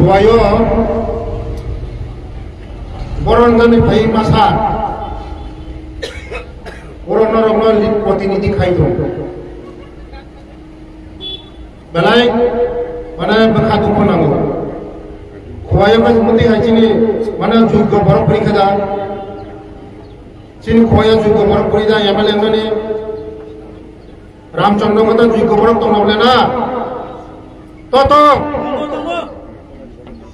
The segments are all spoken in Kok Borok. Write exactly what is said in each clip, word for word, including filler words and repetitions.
Bayo, boron gani phai masa, boron norok no protinidhi khai tong. Belai, mane bwkha dukhu nango. Khowai o khe muti hai chini, mane juggo borok pori khe da. Chini khowai o juggo borok pori da, M L A wngmani. Ramchandra khe to juggo borok tong nang le na. To to.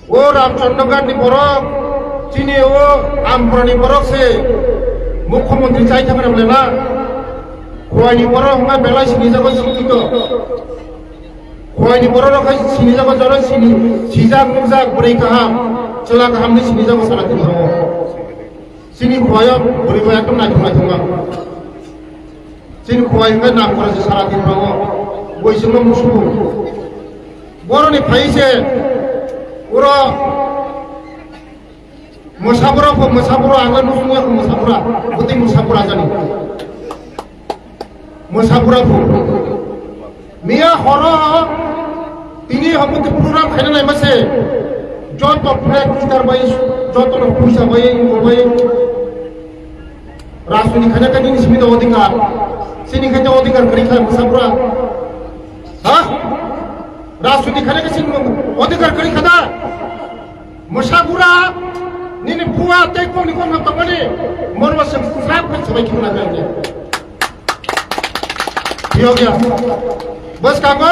O Ramchandra Ghat ni borok, chini o Amparani borok se mukhyamantri chai thangma rok le na. Khowai ni borok hwnba belai sini jago sikito. Khowai ni borok rok hai sini jago jono sini sijak nukjak bwrwi kaham, chwla kaham ni sini jago sana tini o. Chini khowai o bwrwi bo ekdom naithok naithok ma. Chini khowai hwnba nam kora se sana tini o. Boi singno musuku. Boroni phai se uro Mwsabura pho, mwsabura, ang le nusung ya kho mwsabura, bwtwi mwsabura jani. Mwsabura pho. Miya horo, tini habuti program khaina nai mase. Joto flag kitar bai, joto no puisa bai, ingo bai. Rajniti khaina kani ni simi da odhikar. Sini khaina odhikar kari kha mwsabura. Ha? Rajniti khaina kasi odhikar kari kha da. Mwsabura nini bua tei kokni kokno tongmani morma se srap khe sabai khibna khe. Yogya. Bwskango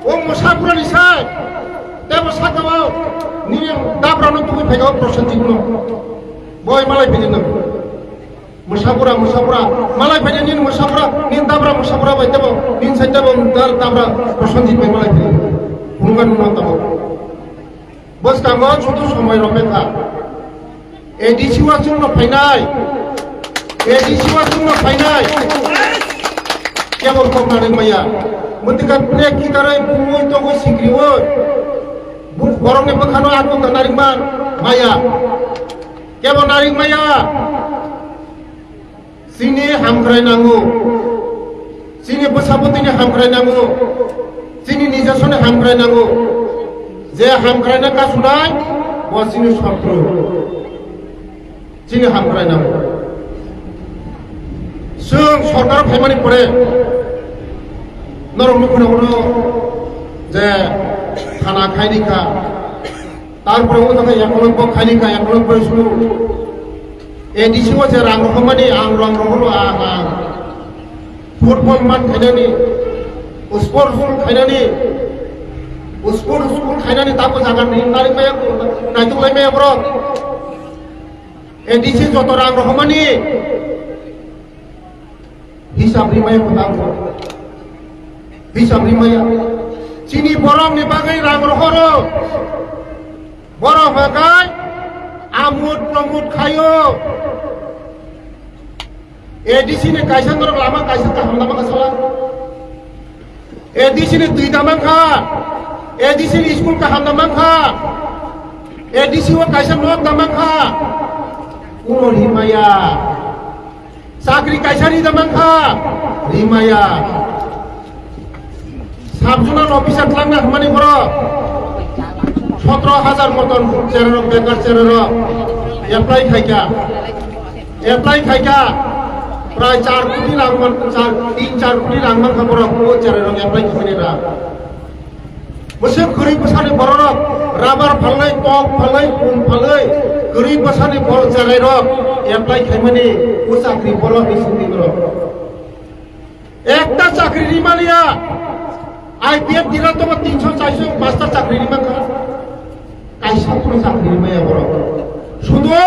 o mwsabura ni sai tebo sakao nini dabrano tugui phaikao Prosenjit no. Boi malai phidi nang. Mwsabura, mwsabura, malai phai nini mwsabura, nini dabra mwsabura bai tebo, nini sai tebo dal dabra Prosenjit bai malai phai. Phunukha nungno tabo. Bwskango chutu somoi rok bengkha. A D C o chwngno phainai. A D C o chwngno phainai. Kebo kok narik maya. Mwtika plek kitaroi bumui tongoi sikrioi. Bu-, borokni bwkhano atwk narik man maya. Kebo narik maya. Chini hamkrai nango, chini bwsabwtwini hamkrai nango, chini nijasoni hamkrai nango. Je hamkraina kasunai, bo chini sotru, chini hamkrai nango. Chwng sorkar phaimani pore norok nukhuno hwno je thana khaini kha, tarpore o jaga ekolog bo khaini kha, ekolog bo sunu. A D C o je rang rohormani, ang rang rohoro, ang, ang. Football mat khainani, sport school khainani, sport school khainani tamo jaga ni narik maya, naituk lai maya borok. A D C joto rang rohormani. Hisab rimaya kwtal kho. Hisab rimaya. Chini borokni bagwi rang rohoro. Borok hwnkhe amut pramut khaio. A D C ni kaisa norok lama kaisa kaham lama kasala. A D C ni twi da mankha. A D C ni school kaham da mankha. A D C o kaisa nok da mankha. Kuno rimaya. Chakri kaisa ri da mankha, rimaya. Sub-zonal officer tlangna hwnmani borok sotro hajar moton chererok, bekar chererok apply khaikha. Apply khaikha. Prai char koti rang man, char, tin char koti rang mankha borok o chererok apply khaimani rang. Bwswk kwrwi bwsani bororok rabar phalwi, tok phalwi, pum phalwi, kwrwi bwsani bor cherairok apply khaimani o chakri bolo hisingni borok. Ekta chakri rimaliya, I P F dira tobo tinso chaiso pasta chakri rimankha. Kaisa phano chakri rimaya borok. Sudo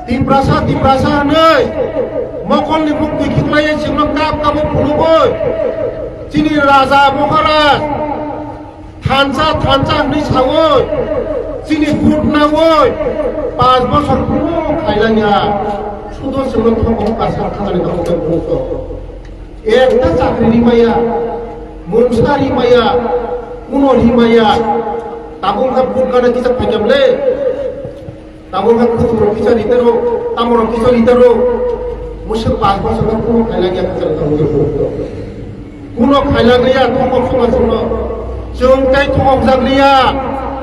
Tiprasa, Tiprasa hwnwi mokolni muk twi khiklaiwi chwngno kap kabo phunugwi chini raja Maharaj thansa, thansa hwnwi sawi chini vote nawi panch bosor phuru khailangya. Sudo chwngno thokok kaisa thangani tabuk tabuk. Ekta chakri rimaya, mungsa rimaya, kuno rimaya, tabuk kha vote gana kisa phaikam le. Tabuk kha kuthurok kisa ritaro, tamorok kisa ritaro, musuk pas bosor kha kuno khailangya kisa tabuk kha. Kuno khailangya, thokok suma suma. Chwng tei thokok jakliya.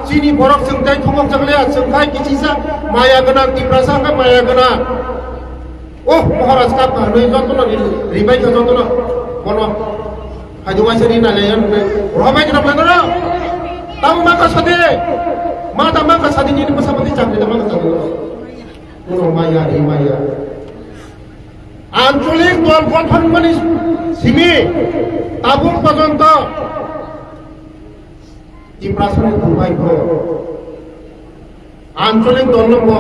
Chini borok chwng tei thumok jak liya, chwng khai kichisa maya gwnang, Tiprasa hwnkhe maya gwnang. Oh, Maharaj kap ka hwnwi jotono ri-, ribai kha jotono. Bono. Haidi waisa ri nai lai hwnwi. Robai khe rok lai kono. Tamo mangkha sadi. Ma ta mangkha sadi nini bwsa bwtwi chakri ta mangkha sadi. Bono maya ri maya. Ancholik dol gothon mani simi tabuk porjonto Tiprasani thumbai bo. Ancholik dol no bo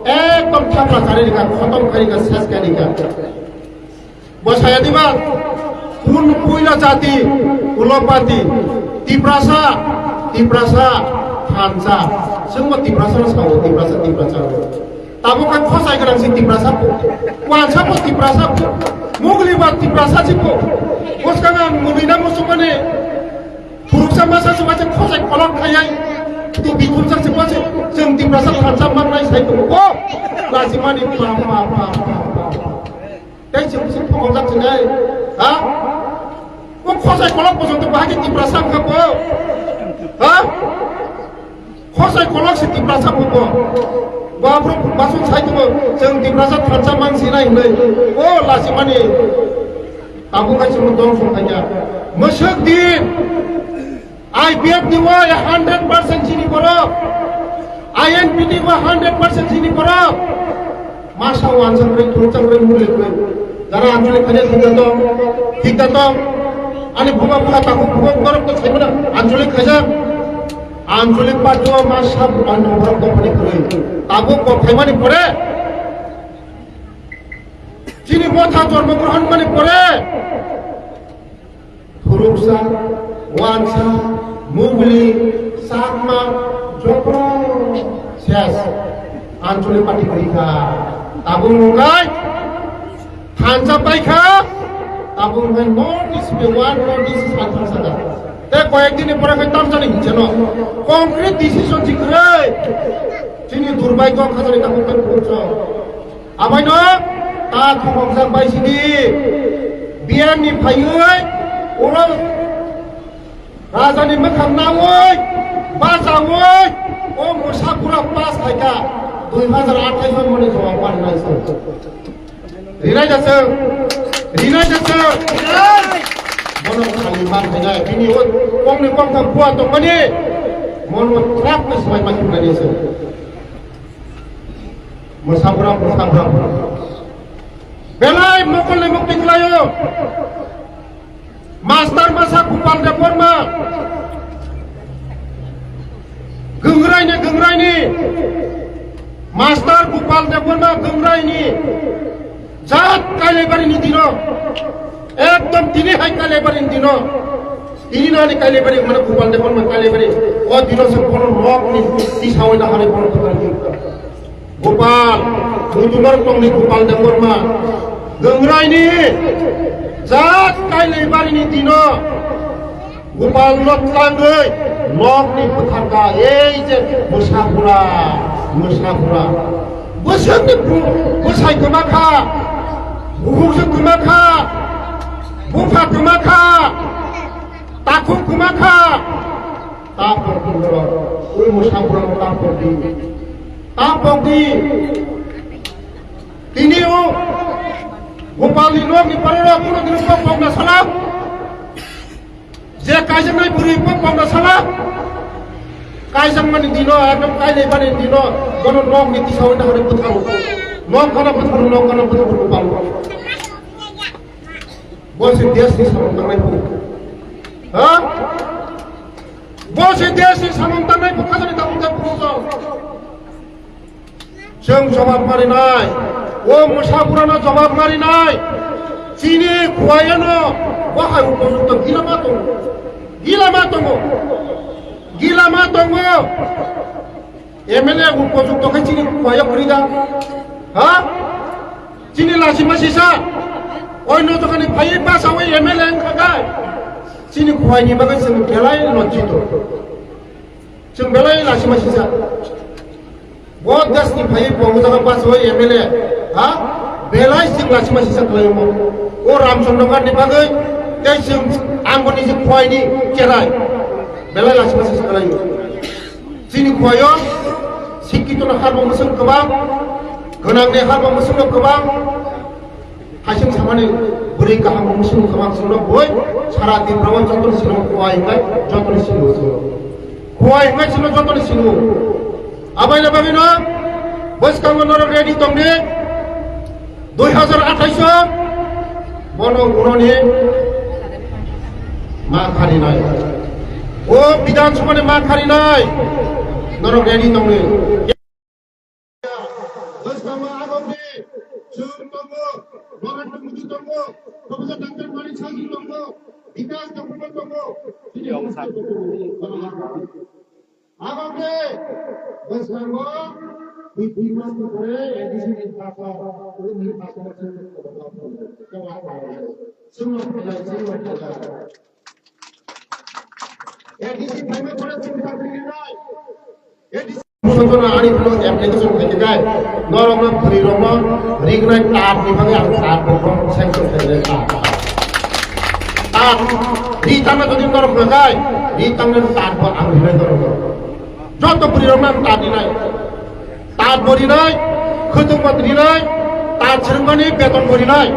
ekdom thapla chari rikha, khotom khai rikha, ses khai rikha. Bo saya diba, kun puila jati, ulopati, Tiprasa, Tiprasa, thansa. Sengmo Tiprasa no sao, Tiprasa, Tiprasa. Tabuk khe khosai gwnang si Tiprasa po. Wansa po Tiprasa po. Mugli ba Tiprasa si po. Bwskang ang mwnwi na muchungmani. Phuruksa masa se waisa khosai kolok khayai. Tu bikhumsa se waisa chwng Tiprasa thansa mannai sai tongo. Bo lachimani pa, pa, pa, pa, pa, pa. Tei chwng se phokol jak chinai. Ha? Bo khosai kolok bojoto bahai khe Tiprasa wngkha bo. Ha? Khosai kolok se Tiprasa phungo. Bo aphuru basuk sai tongo, chwng Tiprasa thansa mang sinai hinwi. O lachimani tabuk hai chwng dol song khaikha. Mwswk din I P F T o hundred percent chini borok. I N P T o hundred percent chini borok. Masa o ansa kwrwi, thuruksa kwrwi, muli kwrwi. Jara anchalik khaijak thikda tong, thikda tong. Ani buma buma takhuk buma borok to saimano anchalik khaijak. Anchalik party o masa ani borok to phani kwrwi. Tabuk kok khaimani pore chini motha jormo grohon mani pore. Phuruksa, Wansa, Mugli, Chakma, joto ses. Anchalik party kwrwi kha. Tabuk wngkha thansa paikha. Tabuk wngkha North East be one North East is thansa da. Tei koyek din ni pore khe tamsani hincheno. Concrete decision si kwrwi. Chini durbai kok khajani tabuk khe phuruksa. Abaino ta khumokjak bai sidi B M ni phaiwi oro rajani mwkhang nawi bachawi o mwsa pura pass khaikha dui hajar athais mani jawab manwi naising. Rinai jaswk, rinai jaswk. Bono khali man khainai bini o kokni koktham bua tongmani mono trak khe swbai ma khibnani se. Mwsabra, mwsabra. Belai mokol ni mukti khlaio. Master masa Gopal Debbarma. Gungrai ni, gungrai ni. Master Gopal Debbarma gungrai ni. Jat Kailaibari ni dino. Ekdom tini hai Kailaibari ni dino. Tini nani Kailaibari, mane Gopal Debbarma Kailaibari. O dino se bono nok ni tisa oi na hari bono Gopal Debbarma. Gopal, Mutumar tongni Gopal Debbarma. Gangrai ni jat Kailaibari ni dino. Gopal no tlangwi nok ni bwthar ka ei je bwsa bura, bwsa bura. Bwswk ni bu-, bwsai kwma kha. Buhuk se kwma kha. Bupha kwma kha. Takhuk kwma kha. Tapok di borok, ui mwsang borok tapok di. Tapok di. Tini o Gopal ni nok ni parora kuno dino pok pok na sala. Je kaijaknai bwrwi pok pok na sala. Kaijakmani dino, ekdom kailai bani dino, bono nok ni tisa oi na hore bwtharo. Nok gana bwtharo, nok gana bwtharo Gopal. Bo se desh ni samung tangnai bo. Ha? Bo se desh ni samung tangnai bo khajani tabuk tabuk rok. Chwng jawab marinai. O mwsa burano jawab marinai. Chini khuayano bo hai upojukto gilama tongo. Gilama tongo. Gilama tongo. M L A upojukto khe chini khuayo kwrwi da? Ha? Chini lachima sisa. Oino dokhani phaiwi basawi M L A wngkha khe chini khuaini bagwi chwng belai lojjito. Chwng belai lachima sisa. Bo deshni phaiwi bo jaga basawi M L A. Ha? Belai chwng lachima sisa khlaio mo. O Ramchandra Gandhi bagwi tei chwng angoni je khuaini cherai. Belai lachima sisa khlaio. Chini khuayo sikkito no harbo musung kwbang, gwnang ni harbo musung no kwbang, haising samani bwrwi kaham musung kwbang chwng no boi sara Tripura o joto ni sino khuai hwnkhai joto ni sino chwng no. Khuai hwnkhai chwng no joto ni sino. Abai na bagwi no bwskango norok ready tong di. Dui hajar athais o bono unoni ma kharinai. O Bidhan Sabha ni ma kharinai. Norok ready tongni. Bwskango agomni chwng tongo, Narendra Modi tongo, Professor Doctor Manik Saha tongo, Bikash Debbarma tongo. Agomni bwskango dui, dui mas ni pore A D C nirbachon, o nirbachon o chwng, chwng, chwng, chwng, A D C phaima pore chwng sakri rinai. A D C. Musontona ani phano application khaikhe kai, norokno bwrwirokno ringnai tat ni bagwi ang tat bo sanction khainai tat. Tat ri tangna jodi norok hwnakai, ri tangna tat bo ang rinai norokno. Joto bwrwirokno ang tat rinai. Tat bo rinai, khwtwng bo rinai, tat swrwngmani beton bo rinai.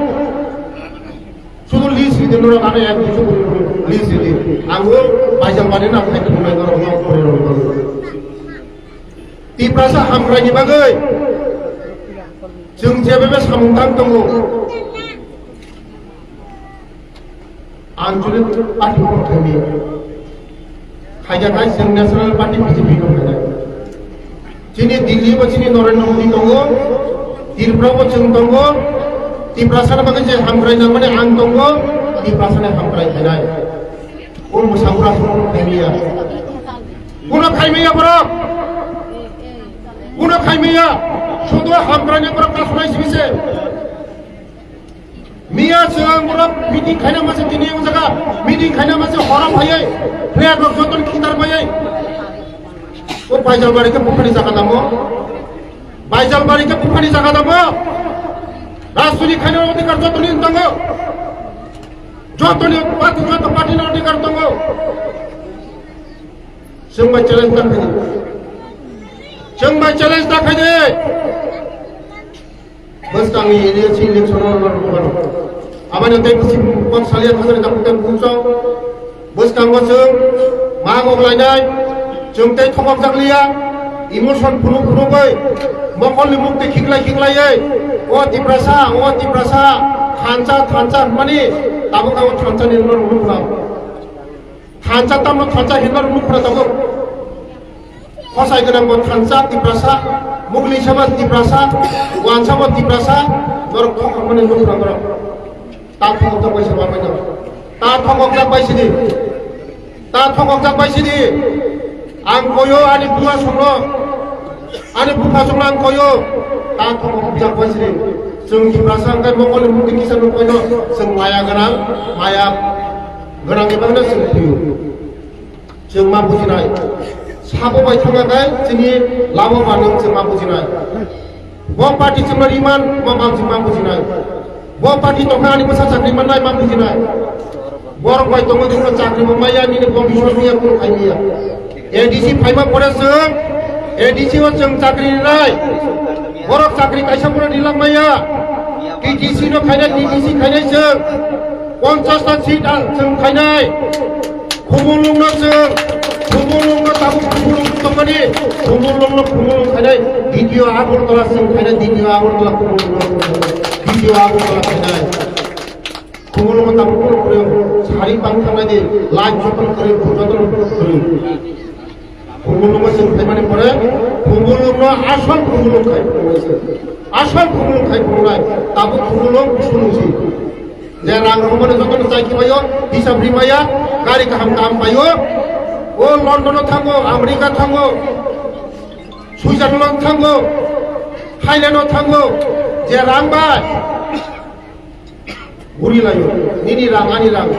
Sudu list ridi norok ano ek duiso bwrwi list ridi. Ang o baijal bani na khai tongmai norok no bwrwi rok no. Tiprasa hamkrai ni bagwi chwng jebebe samung tang tongo. Anchalik party bo khaimi. Khaijak hai chwng National Party B J P no khainai. Chini Delhi bo chini Narendra Modi tongo, Tripura bo chwng tongo, Tiprasa ni bagwi je hamkrai nangmani ang tongo, Tiprasa ni hamkrai khainai. O mwsangura phuru khaimiya. Kuno khaimiya borok. Kuno khaimiya. Sudu hamkrai ni borok kasnai sibise. Miya chwng borok meeting khaina masa tini o jaga meeting khaina masa horom phaiwi flag rok joton khitar phaiwi. O Baijalbari khe buphani jaga damo. Baijalbari khe buphani jaga damo. Rajniti khaina odhikar jotoni tongo. Jotoni party joto party ni odhikar tongo. Chwng bai challenge ta khaidi. Chwng bai challenge ta khaidi. Bwskangni area si election o rwmani rwmani. Aboni tei bisi kok salia thangani dakhukten bumsong. Bwskango chwng ma mok lainai. Chwng tei thokok jak liya. Emotion phunuk phunuk bai. Mokolni mukti khiklai khiklai bai. O Tiprasa, o Tiprasa. Thansa, thansa hwnmani. Tabuk abo thansa ni rwmani rwmani. Thansa tamno thansa hinma rwmani khuna tabuk. Khosai gwnang bo thansa Tiprasa, mugli sabo Tiprasa, wansa bo Tiprasa, norok thok hamani nuk rang rok. Ta thok thok bai sabo bai no. Ta thok thok bai sidi. Ta thok thok bai sidi. Ang koyo ani buma songno. Ani buma songno ang koyo. Ta thok thok bai sidi. Chwng Tiprasa ang kai mokol ni mukti kisa nuk bai no. Chwng maya gwnang, maya gwnang ni bagwi no chwng thuyo. Chwng ma bujinai. Sabo bai thangna khe chini lama ba nwng chwng ma bujinai. Bo party chwngno riman ma ba chwng ma bujinai. Bo party tongkha ani bwsa chakri mannai ma bujinai. Borok bai tongo chwngno chakri bo maya nini bo biswas maya kunu khai maya. A D C phaima pore chwng A D C o chwng chakri rinai. Borok chakri kaisa phano rilak maya. T T C no khainai, T T C khainai chwng. Ponchash ta seat ang chwng khainai. Khumulwng no chwng, Khumulwng no tabuk Khumulwng tongmani, Khumulwng no Khumulwng khainai, D T O Agartala chwng khainai, D T O Agartala Khumulwng no, D T O Agartala khainai. Khumulwng no tabuk Khumulwng kwrwi, sari bang thangnai di, light joto kwrwi, joto kwrwi. Khumulwng no chwng khaimani pore, Khumulwng no asol Khumulwng khai phunuknai se. Asol Khumulwng khai phunuknai, tabuk Khumulwng phunuknai se. Je rang rwmani jotono chai khibaio, hisab rimaya, gari kaham kaham paio. O London o thango, America thango, Switzerland thango, Thailand o thango. Je rang bai guri laio, nini rang ani rang.